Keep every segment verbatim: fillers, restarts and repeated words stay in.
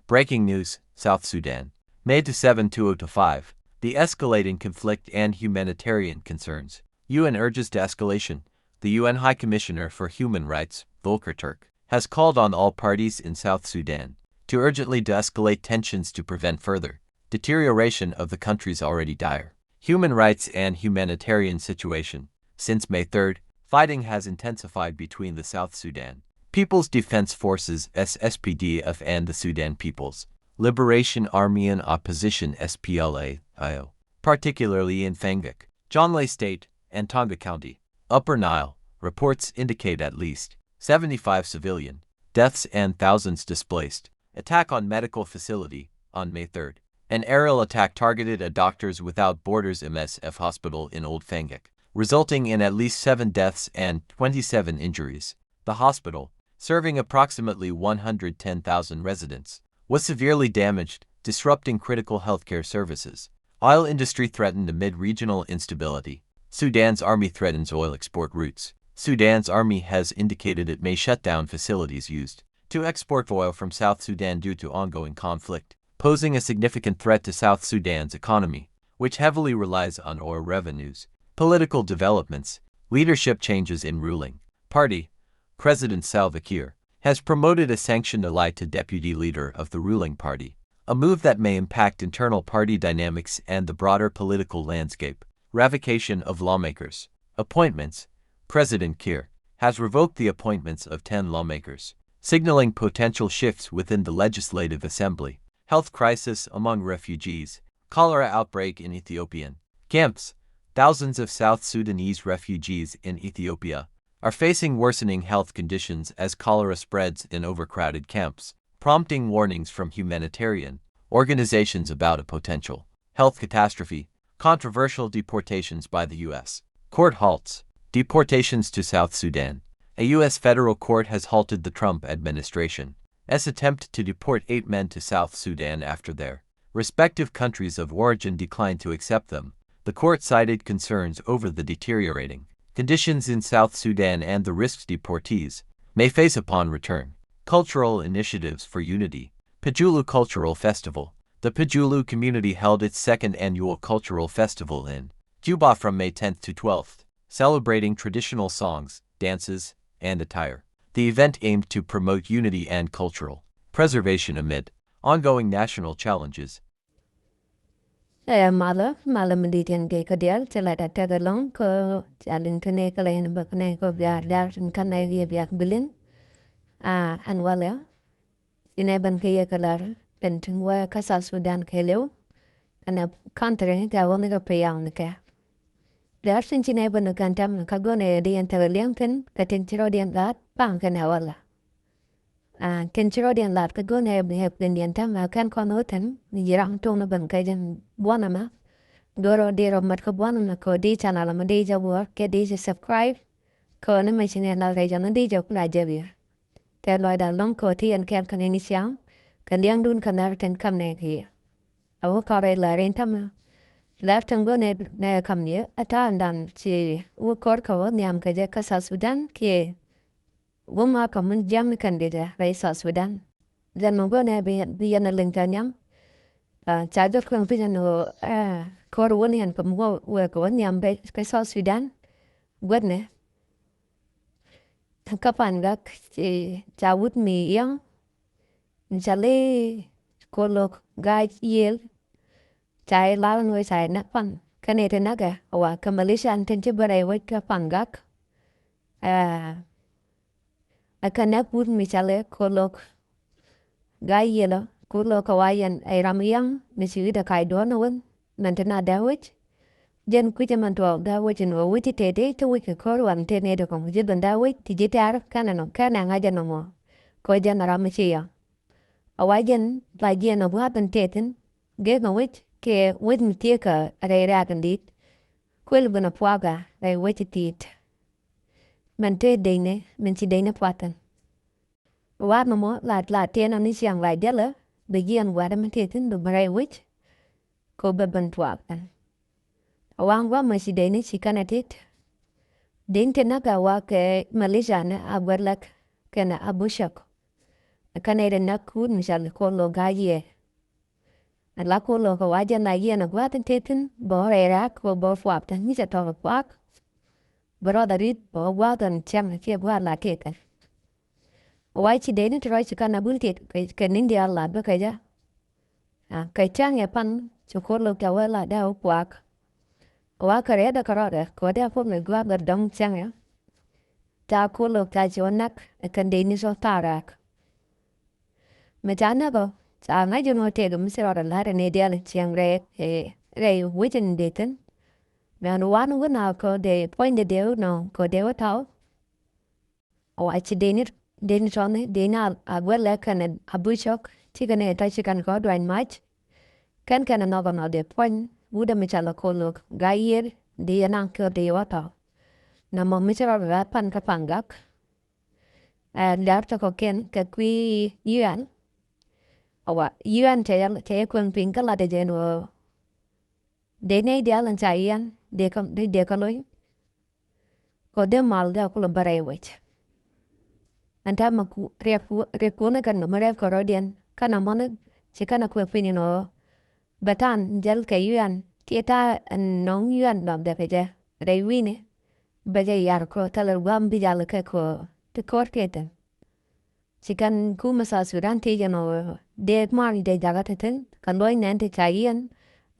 Breaking news, South Sudan. May seven, two oh two five. De-escalating conflict and humanitarian concerns. U N urges de-escalation. The U N High Commissioner for Human Rights, Volker Turk, has called on all parties in South Sudan to urgently de-escalate tensions to prevent further deterioration of the country's already dire human rights and humanitarian situation. Since May third, fighting has intensified between the South Sudan People's Defense Forces, S S P D F, and the Sudan People's Liberation Army and opposition, S P L A I O, particularly in Fangak, Jonglei State, and Tonga County, Upper Nile. Reports indicate at least seventy-five civilian deaths and thousands displaced. Attack on medical facility on May third. An aerial attack targeted a Doctors Without Borders M S F hospital in Old Fangak, resulting in at least seven deaths and twenty-seven injuries. The hospital, serving approximately one hundred ten thousand residents, was severely damaged, disrupting critical healthcare services. Oil industry threatened amid regional instability. Sudan's army threatens oil export routes. Sudan's army has indicated it may shut down facilities used to export oil from South Sudan due to ongoing conflict, posing a significant threat to South Sudan's economy, which heavily relies on oil revenues. Political developments, leadership changes in ruling party. President Salva Kiir has promoted a sanctioned ally to deputy leader of the ruling party, a move that may impact internal party dynamics and the broader political landscape. Revocation of lawmakers. Appointments. President Kiir has revoked the appointments of ten lawmakers, signaling potential shifts within the Legislative Assembly. Health crisis among refugees. Cholera outbreak in Ethiopian camps. Thousands of South Sudanese refugees in Ethiopia are facing worsening health conditions as cholera spreads in overcrowded camps, prompting warnings from humanitarian organizations about a potential health catastrophe. Controversial deportations by the U S court halts deportations to South Sudan. A U S federal court has halted the Trump administration's attempt to deport eight men to South Sudan after their respective countries of origin declined to accept them. The court cited concerns over the deteriorating conditions in South Sudan and the risks deportees may face upon return. Cultural initiatives for unity. Pajulu Cultural Festival. The Pajulu community held its second annual cultural festival in Juba from May tenth to twelfth, celebrating traditional songs, dances, and attire. The event aimed to promote unity and cultural preservation amid ongoing national challenges. Ɛ malä, malä mi di̱t yɛn gɛy kä diaal, cɛ la da tɛk ɛlɔ̱ŋ kä ca liŋ kä nɛ kä la yɛn bä kä nɛ kä biaar diaal tin kä nɛ yɛ biak bi liŋ. A ɛn walɛ, inɛ ben kä yɛ kä lar ben tin wä kä South Sudan kɛɛliw. Ɛn ɛ country ni kɛ wä ni kɛ pay yaw ni kɛ. Diaal tin ci nɛ ben kɛn tɛm kä gɔnɛ di yɛn tɛk liɛŋ tin kä tin ci rɔ di yɛn gat paŋ kɛn ɛ walɛ. A kɛn ci rɔɔdiɛn lat kä go̱n ɛ bi hɛp kɛn diɛn tɛmɛ kɛn kɔn ɣöö tɛn ni ji̱ ram tuŋ ni ben kɛ jɛn buɔ̱n ɛmɛ. Duɔrɔ di rɔ mat kä buɔ̱n ɛmɛ kɛ ɣöö di channel ɛmɛ di jɛ wuɔ̱ɔ̱r kɛ di jɛ subscribe. Kɛ ɣöö ni mɛ ci nɛ lat rɛy jɔn ni di jɛ kula jɛ biɛ. Tɛ lɔcda lɔ̱ŋ kɛ ɣöö ti yɛn kɛɛl kɛ ni ni ciaŋ kɛ liɛŋdun kɛ nɛr tin käm nɛ kiɛ. A wä kɔr rɛy lɛr in tɛmɛ lɛr tin go̱n ɛ nɛ käm ni ɛ ta̱a̱ ɛn dan ci wä kɔr kɛ wä nhiam kɛ jɛ kä South Sudan kiɛ. Wä ma kɛ mun jiam ni kɛn dit rɛy South Sudan. Jɛn mɛ go̱n ɛ bi, bi yɛn a liŋ tɛ niam. Ca jɔt kɔn pi jɛn ɣöö kɔr wä ni yɛn kɛ mi wä wee kɛ wä niam rɛy South Sudan. Guätnɛ kä pan gak ca wut mi i̱ yɔ̱ŋ. Ca li kolok gac yiël. Ca i̱ lar ni wee ca i̱ näk pan kä ni ti näkɛ wa kä militia ni tin ci bä rɛy wec kä pan gak. Ɛ kɛ nɛk wut mi cɔalɛ Kolok. Ga̱a̱c yɛlɛ Kolok kɛ wa yɛn ɛ ram yäŋ mi ci wi̱cdɛ kac duɔ̱ɔ̱r ni wän mɛn ti na dee wec. Jɛn kui̱cä mɛn tuɔɔk dee wec in ɣöö wec ti tëëdi ti wec kɛ ko̱r wan tëë nɛy ti kɔŋ ji̱ ben dee wec ti ji̱ tɛ̈r kɛnɛ nɔ kɛnɛ ŋa̱cä nɔmɔ. Kɛ jɛn ram mi ci yäŋ. A wa jɛn la jiɛn ɛ gua̱a̱th in tëë thi̱n gek ɛ wec kɛ wec mi thiee kɛ rɛy rɛ̈ɛ̈k in di̱i̱t. Kuël ben ɛ puakä rɛy wec ti ti̱i̱t. Mɛn tëë decnɛ mɛn ci decnɛ pua̱thän. Wa̱a̱ nɔmɔ la la tëë nɔ ni ciaŋ la jälä bɛ jiɛn wa̱a̱ dämɛ tëë thi̱n bɛ bɛ rɛy wec. Kɛ bɛ ben tuaak thän. A wa̱a̱ gua̱a̱ mɛ ci decnɛ ci kɛnɛ tit. Decni tëë näk a wa̱a̱ kɛ militia ni a guɛ̈t lak kɛnɛ a bucak. Kä nɛy ti näk kuut mi cɔal kɛ Ko̱r Lo̱k Ga̱a̱c Yiëër. Ɛ la Ko̱r Lo̱k kɛ wa jɛn la yiɛn ɛ gua̱a̱th in tëë thi̱n bɛ wä rɛy rɛ̈ɛ̈k kɛ bɛ wä puap tɛn mi cɛ tɔk ɛ puak. Bɛ rɔɔth a ri̱t bɛ wä gua̱a̱th in cäŋ kiɛ gua̱a̱th la tëë thi̱n. Wa ci dee ni ti rɔy ci kan a bul tëë kɛ ni̱n diaal la bä kɛ jɛ. Kɛ cäŋ ɛ pan ci Ko̱r Lo̱k ca wä la dee wä puak. Wa kɛ rɛɛt ɛ kɛ rɔɔdɛ kɛ wä dee a puɔk ni gua̱a̱th bɛ dɔ̱ŋ cäŋ ɛ. Ca Ko̱r Lo̱k ca ci wä näk ɛ kɛn dee ni sɔ thaak rɛ̈ɛ̈k. Mɛ ca näk ɔ ca ŋa̱c jɛ nɔ tëëk mi ci rɔɔdɛ la̱t ɛ ni diaal cäŋ rɛy rɛy wec in dee thi̱n. Mɛ ɛn wan wä na kɛ dee puɔ̱nydɛ dee wä nɔ kɛ dee wä tɔw. Wa ci deni deni tɔni deni a guɛl lɛ kɛn a bucɔk ti kɛn ɛ tɔc ci kɛn kɛ duany mac. Kɛn kɛn a nɔk a nɔk dee puɔny wut a mi ca lɛ Ko̱r Lo̱k Ga̱a̱c Yiëër di yɛ naŋ kɛ di yɛ wä tɔ. Na mɔ mi ci rɔ rɛ pan kä pan gak. Ɛ lɛr tɔ kɔ kɛn kɛ kui̱ U N. Wa U N cɛ yɛ cɛ yɛ kueŋ piny kä lat ɛ jɛn wä. Dee nɛy diaal ɛn ca yiɛn dee kä dee kä lo̱ny. Kɔ dee mal dee kulɛ bä rɛy wec. Ɛn täämɛ riɛk riɛk kuɔnɛ kɛn nɔmɔ rɛp kɛ rɔ̱diɛn kɛn ɛmɔni ci kɛn ɛ kuɛ piny ɛn ɣöö bɛ ta̱a̱n jäl kɛ U N kiɛ ta̱a̱ ɛn nɔŋ U N nɔm dee kɛ jɛ rɛy wi̱i̱ni. Bɛ jɛ yar kɔ thilɛ gua̱a̱m bi jal kɛ kɔ ti kɔr kɛ thi̱n. Ci kɛn kumɛ South Sudan ti jɛn ɔ dee mal dee jakä ti thi̱n kɛ luɔ̱ny nɛn ti ca yiɛn.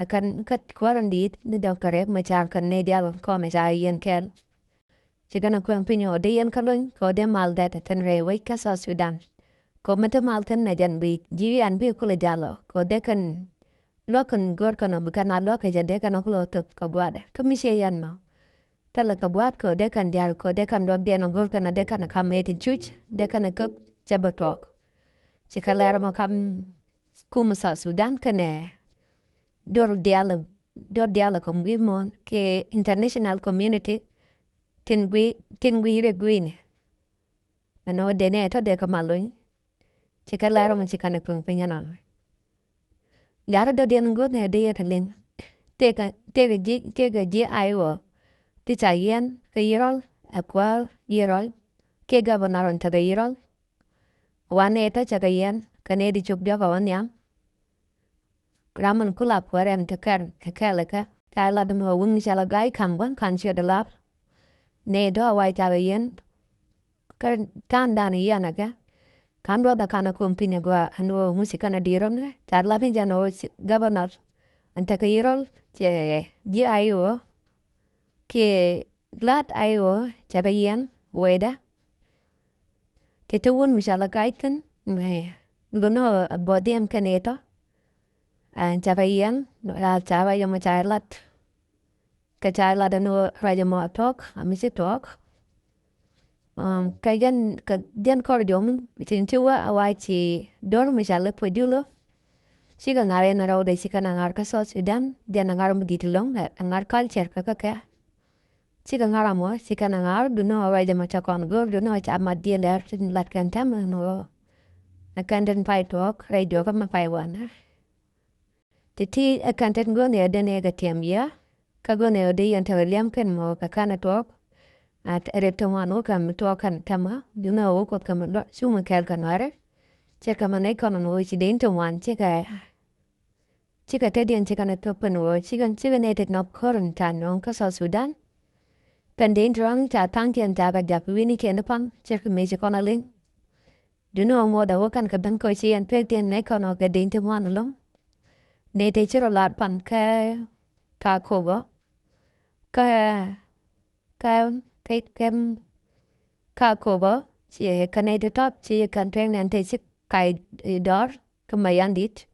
Ɛ kɛn kä kuäär in di̱i̱t ni dɔ̱ŋ kɛ rɛp mɛ ca kɛn ni diaal kɔn ca yiɛn kɛɛl. Ci kɛn kuɛn piny ɔ dee yɛn kä luɔ̱ny kɛ ɔ dee mal dee ti thi̱n rɛy wec kä South Sudan. Kɛ ɔ mi ti mal thi̱n nɛ jɛn bi ji̱ yian bi kulɛ jal ɔ kɛ ɔ dee kɛn luäk kɛn go̱r kɛn ɔ bi kɛn a luäk kɛ jɛ dee kɛn ɔ kulɛ thop kɛ gua̱dɛ kä mi ciɛ yɛn nɔ. Thilɛ kɛ gua̱a̱th kɛ dee kɛn diaal kɛ dee kɛn duɔ̱k diɛn ɛ go̱r kɛn ɛ dee kɛn ɛ kam ɛ ti cuc dee kɛn ɛ käp cɛ bɛ tuɔɔk. Ci kɛ lɛr mɔ kam kumɛ South Sudan kɛnɛ dor diaal dor diaal kɛ wi̱i̱ muɔ̱ɔ̱n kɛ international community tin gui̱ tin gui̱ rɛ gui̱ni. Ɛn ɣöö denɛ tɔ dee kɛ mal luny. Ci kɛ lar mɔ ci kanɛ kueŋ piny ɛnɔ. Lar dɔ̱diɛn go̱o̱th nɛ dee yɛ kɛ liŋ. Tëëkɛ tëëkɛ ji̱ tëëkɛ ji̱ I O ti ca yiɛn kɛ Yirol ɛ kuäär Yirol kiɛ governor in tekɛ Yirol. Wanɛ tɔ cɛ kɛ yiɛn kɛ nɛ di cop diɔ̱k ɛ wä nhiam. Ram min kula puɔ̱rɛ mi te kɛl kɛ kɛl kɛ ca lat mi wä wi̱ŋ cɛ la ga̱a̱c ka̱m gua̱n ka̱n ciöt lar. Nɛ dɔ̱ a wac ca kɛ yɛn. Kä ta̱a̱n dan yɛn a kɛ ka̱n duɔth a ka̱n a kom pi̱n a gɔaa ɛn ɣöö ŋuci kɛn a di̱i̱r ɔn kɛ ca lat ni jɛn ɣöö governor. Ɛn tekɛ Yirol cɛ ji̱ I O kiɛ lat I O cɛ kɛ yɛn wecdä. Ti ti wun mi ca la ga̱a̱c thi̱n mi gɔnɔ bɔdhiɛn kɛn itɔ. Ɛn ca kɛ yɛn ca kɛ yɛn mi ca lat. Kɛ ca lat ɛn ruac ɛmɔ a tuɔk a mi ci tuɔk. Kɛ jɛn kɛ jɛn kɔr jɔm tin ci wä a wa ci dor mi ca la puɔ̱c julɔ. Cikɛ ŋa̱r ɛn rɛw dee cikɛ na ŋa̱r kä South Sudan jɛn a ŋa̱r mi di̱t lɔ̱ŋ ɛ ŋa̱r culture kä kä kɛ. Cikɛ ŋa̱r amɔ cikɛ na ŋa̱r dunɔ ruac ɛmɔ ca kɔn go̱r dunɔ ca mat diɛ lɛr tin lat kɛn tɛm ɛn ɣöö ɛ kɛn tin pay tuɔɔk rɛy diɔ̱k ɛmɛ pay wanɛ. Ti ti ɛ kɛn tin go̱n yɛ den yɛ kɛ tiɛm yɛ kä go̱n yɛ di yɛn tekɛ liɛm kɛn mɔ kɛ kɛn ɛ tuɔɔk. Ɛ rep ti ŋuan wä kɛm mi tuɔɔk kɛn tɛmä dunɔ wä kuoth kɛm mi luɔt cumɛ kɛɛl kɛ nuɛrɛ. Cɛ kɛmɛ nɛy kɔn ɛn ɣöö ci den ti ŋuan cikɛ Cikɛ tetdiɛn cikɛ ni thop pɛn ɣöö cikɛ cikɛ nɛy tet nɔk ko̱r in ca nööŋ kä South Sudan. Pɛn dee in ti rɔ̱ŋ ca tha̱a̱ŋkiɛn ca kɛ jak wi̱nikiɛn i̱ pa̱ŋ cɛ kɛ mëë ci kɔn a liŋ. Duŋni ɣöö ŋuɔ̱t a wä kɛn kɛ ben kä ci yɛn pekdiɛn nɛy kɔn ɣöö kɛ dee in ti ŋuan ɛlɔ̱ŋ. Nɛy tëë ci rɔ lar pan kɛ Kakopɔ. Kä Kä kɛ kɛm Kakopɔ ci kɛn nɛy ti tɔt ci kɛn tueŋ nɛn te ci kac dɔr kä Mayandit.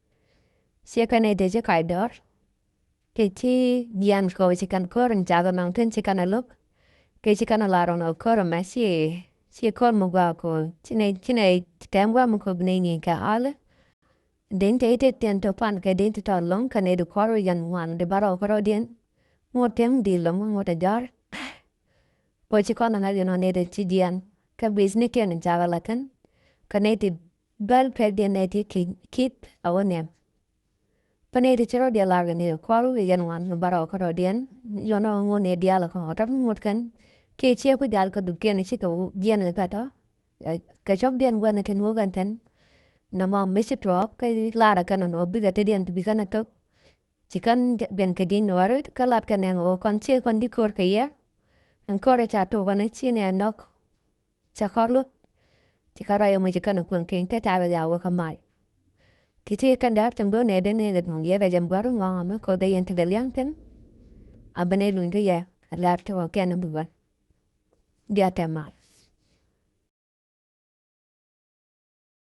Ci kɛn nɛy te ci kac dɔr. Kɛ ci jian kɔ ci kɛn ko̱r in cakɛ nɔŋ tin ci kɛn a lo̱k. Kɛ ci kɛn a lar ɔn ɔ ko̱r ɛmɛ ci ci ko̱r mi gua kɔ ci nɛy ci nɛy tɛm gua mi kɔ bi nɛy ni kɛ alɛ. Di̱n te i̱ te tiɛn tɔ pan kɛ di̱n ti tɔ lo̱ŋ kɛ nɛy di kuɔr wi̱c ɛn ŋuan di bärɔw kärɔ̱diɛn. Ŋot tiɛm di lo̱ŋ ŋot a jɔ̱r. Kɔ ci kɔn a ŋa̱c inɔ nɛy ti ci jiɛn kɛ businessnikiɛn in cakɛ la̱t thi̱n. Kɛ nɛy ti bäl pɛkdiɛn nɛy ti ki̱th a wä niɛm. Kä nɛy ti ci rɔ̱diɛn lar kɛ nɛy di kuɔr wi̱c ɛn ŋuan di bärɔw kärɔ̱diɛn. Yɔn ɔ ŋot nɛy diaal kɔn ɔ tɔ̱ ŋot kɛn kiɛ ciɛ ku jal kɛ dukiɛn cikɛ jiɛn kɛ tɔ. Kɛ cɔpdiɛn gua̱n tin wä kɛn thi̱n. nɔmɔ mi ci tuɔɔk kä lar ɛ kɛn ɛ nɔ bikɛ te diɛn ti bi kɛn ɛ tok. Ci kɛn ben kɛ di̱n nuɔri kä lat kɛn ɛ ŋɔ kɔn ci kɔn di ko̱r kɛ yɛ. Ɛn ko̱r ɛ ca tok kɔn ɛ ci nɛ nɔk. Cɛ kɔr lut. Ci kɛ rɔy ɛmɔ ci kɛn ɛ kuɛn keny te ca bɛ ya wä kä mal. Ti ti kɛn däär cɛn bä nɛ den nɛ kɛ duŋ yɛ bɛ jɛn bär ŋɔŋ ɛmɛ kɔ dee yɛn ti kɛ liaŋ thin. A bɛ nɛ luny kä yɛ a lar ti kɔ kɛn ɛ bi bär. Diaal tɛ mal.